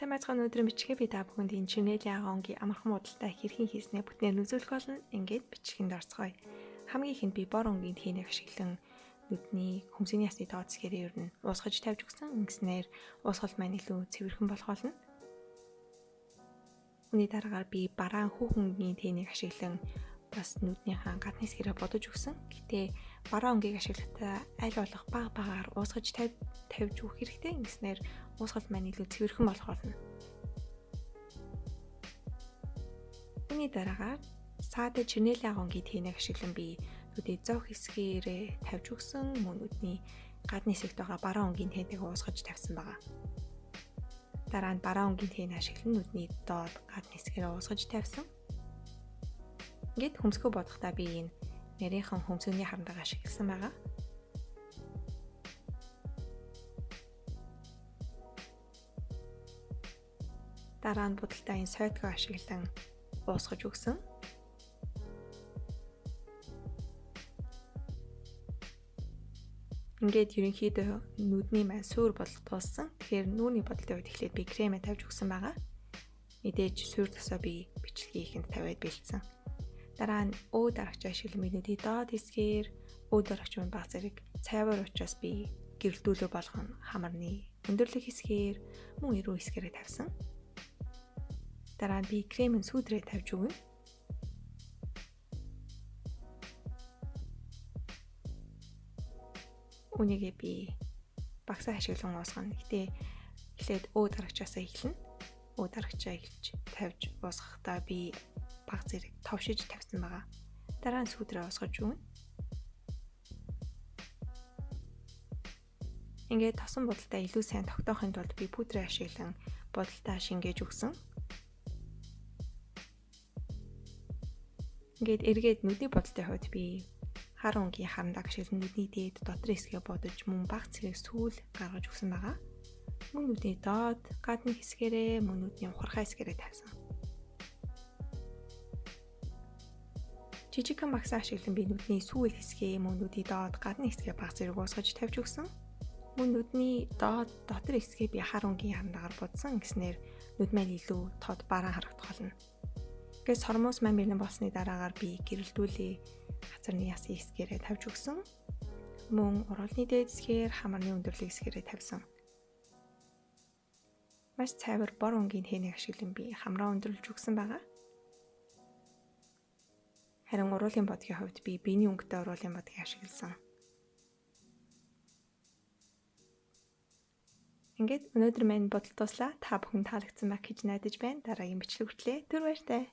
Сайн байцгаана, өнөөдрийн бичлэгээ би та бүхэнд энэ чернелийн агонгийн амархан модалтай хэрхэн хийснээ бүтнээр үзүүлэх болно. Ингээд бичлэгэнд орцгоё. Хамгийн ихэнд би бор өнгийн тээнийг ашиглан нүдний хөмсгний ясны доод хэсгээрээ ер нь уусгаж тавьж өгсөн. Ингэснээр уусгал маань илүү цэвэрхэн болох болно. Үүний дараагаар би бараан хүүхэн өнгийн тээнийг ашиглан бас нүднийхээ гадны хэсгээрээ бодож өгсөн. Гэтэ бараан өнгийг ашиглахдаа аль болох бага багаар уусгаж тавьж өгөх хэрэгтэй. Ингэснээр уусгал маань илүү цэвэрхэн болох болно. Үүний дараагаар саада чернелийн агонгийн тээнийг ашиглан би нүдний зов хэсгээрээ тавьж өгсөн. Мөн нүдний гадны хэсэгт байгаа бараан өнгийн тээнийг уусгаж тавьсан байгаа. Дараа нь бараан өнгийн тээнийг ашиглан нүдний доод гадны хэсгээрээ уусгаж тавьсан. Ингээд хөмсгөө бодохдоо би энэ нарийнхан хөмсгөний харандааг ашигласан байгаа. Дараа нь будалтаа энэ сойдгоо ашиглан уусгаж өгсөн. Ингээд ерөнхийдөө нүдний маань суур бодол дууссан. Тэгэхээр нүүрний бодолтой үед эхлээд би кремээ тавьж өгсөн байгаа. Мэдээж суур тосоо би бичлэгийн ихэнд тавиад бэлдсэн. Дараа нь өө дарагч ашиглан би нүдний доод хэсгээр өө дарагч маань баг зэрэг цайвар учраас би гэрэлтүүлэг болгоно хамарны өндөрлөг хэсгээр мөн эрүү хэсгээрээ тавьсан. Дараа нь би кремийн сүүдрээ тавьж өгнө. Үүнийгээ би багсаа ашиглан уусгана. Гэтэ эхлээд өө дарагчаасаа эхэлнэ. Өө дарагчаа эхэлж тавьж уусгахдаа би баг зэрэг товшиж тавьсан байгаа. Дараа нь сүүдрээ уусгаж өгнө. Ингээд тосон будалтаа илүү сайн тогтоохын тулд би пудрээ ашиглан будалтаа шингээж өгсөн. Ингээд эргээд нүдний будалтын хувьд би хар өнгийн харандааг ашиглан нүдний дээд дотор хэсгээ бодож мөн баг зэрэг сүүл гаргаж өгсөн байгаа. Мөн нүдний доод гадна хэсгээрээ мөн нүдний ухархай хэсгээрээ тавьсан. Жижигхэн багсаа ашиглан би нүдний сүүл хэсгээ мөн нүдний доод гадна хэсгээ баг зэрэг уусгаж тавьж өгсөн. Мөн нүдний доод дотор хэсгээ би хар өнгийн харандаагаар будсан. Ингэснээр нүд маань илүү тод бараан харагдах болно. Ингээд сормуус маань бэлэн болсны дараагаар би гэрэлтүүлээ хацарны ясын хэсгээрээ тавьж өгсөн. Мөн уруулны дээд хэсгээр хамарны өндөрлөг хэсгээрээ тавьсан. Маш цайвар бор өнгийн тээнийг ашиглан би хамраа өндөрлөж өгсөн байгаа. Харин уруулын бодгийн хувьд би биений өнгөтэй уруулын бодгийг ашигласан. Ингээд өнөөдөр маань бодол дуслаа. Та бүхэн таалагдсан байх гэж найдаж байна. Дараагийн бичлэг хүртлээ. Түр баяртай.